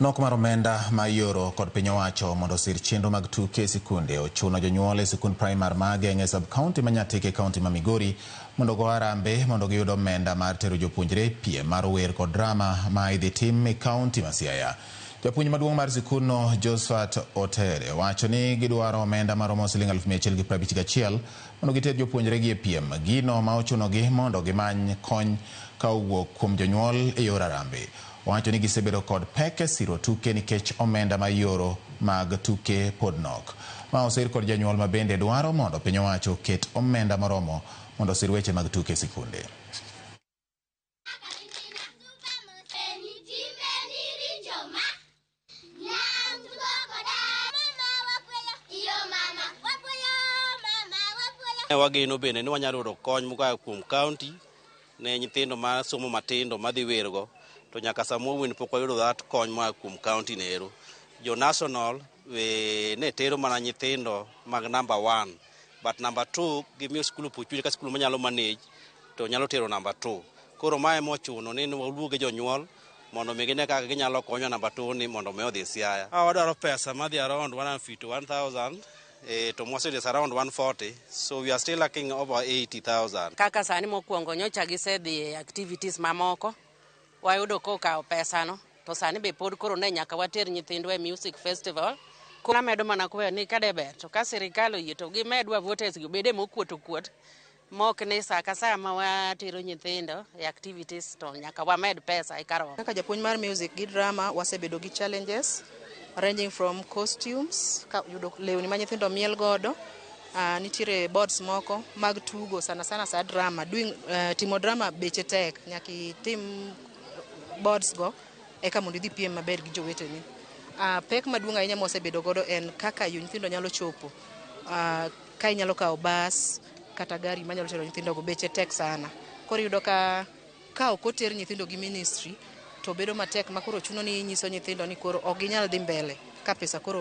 Nok mar omenda ma ioro kod piny owacho mondo osir chenro mag tuke e sikunde ochuno jonyuol e sikund primar ma Ageng'e e sub-county ma Nyatike e kaunti ma Migori mondo ogo harambee mondo giyud omenda mar tero jopuonjre e piem mar wer kod drama ma idhi tim e kaunti ma Siaya. Japuonj maduong' mar sikundno Josphat Otere wacho ni gidwaro omenda maromo siling 151,000 mondo giter jopuonjregi e piem, gino ma ochunogi mondo gimany kony ka owuok kuom jonyuol e yor harambee. Owacho ni gisebedo kod pek e siro tuke nikech omenda ma ioro mag tuke pod nok. Ma osir kod janyuol ma bende dwaro mondo piny owacho oket omenda moromo mondo osir weche mag tuke e sikunde. Wageno bende ni wanyalo yudo kony moa kuom kaunti ne nyithindo ma somo matindo madhi wergo to nyaka sama wawuoyoni pok wayudo that kony moa kuom kaunti no ero. Jo national ne tero mana nyithindo mag number one but number two gimiyo skul opportunity ka skul manyalo manage to nyalo tero number two. Koro mae mochuno ni waluo gi jonyuol mondo mi gine kaka ginyalo konyo number two ni mondo mi odhi Siaya. Wadwaro pesa madhi around 151,000 to mwaseyudo is around 140, so we are still lacking over 80,000. Kaka sani mokwongo nyocha gisedhi e activities mamoko, wayudo kokawo pesano to sani be pod koro ne nyaka water nyithindwa e music festival. Koro amedo mana kwayo ni kade ber to ka sirikal oyie to gimedwa voters gi obede mokuot okuot mok ni sa ka sa ma watero nyithindo e activities to nyaka wamed pesa eka romo. Kaka japuonj mar music gi drama, wasebedo gi challenges ranging from costumes, ka yudo lewni ma nyithindo miel godo. Nitiere boards moko mag tugo, sana sana sa drama doing, timo drama beche tek, nyaka itim boards go eka mondo idhi piem maber gi joweteni. Pek maduong' ahinya mwasebedo godo en kaka yo nyithindo nyalo chopo, ka inyalo kawo bas kata gari manyalo tero nyithindo go, beche tek sana. Koro iyudo ka ok oter nyithindo gi ministry to bedo matek, ma koro chuno ni inyiso nyithindo ni koro ok ginyal dhi mbele ka pesa koro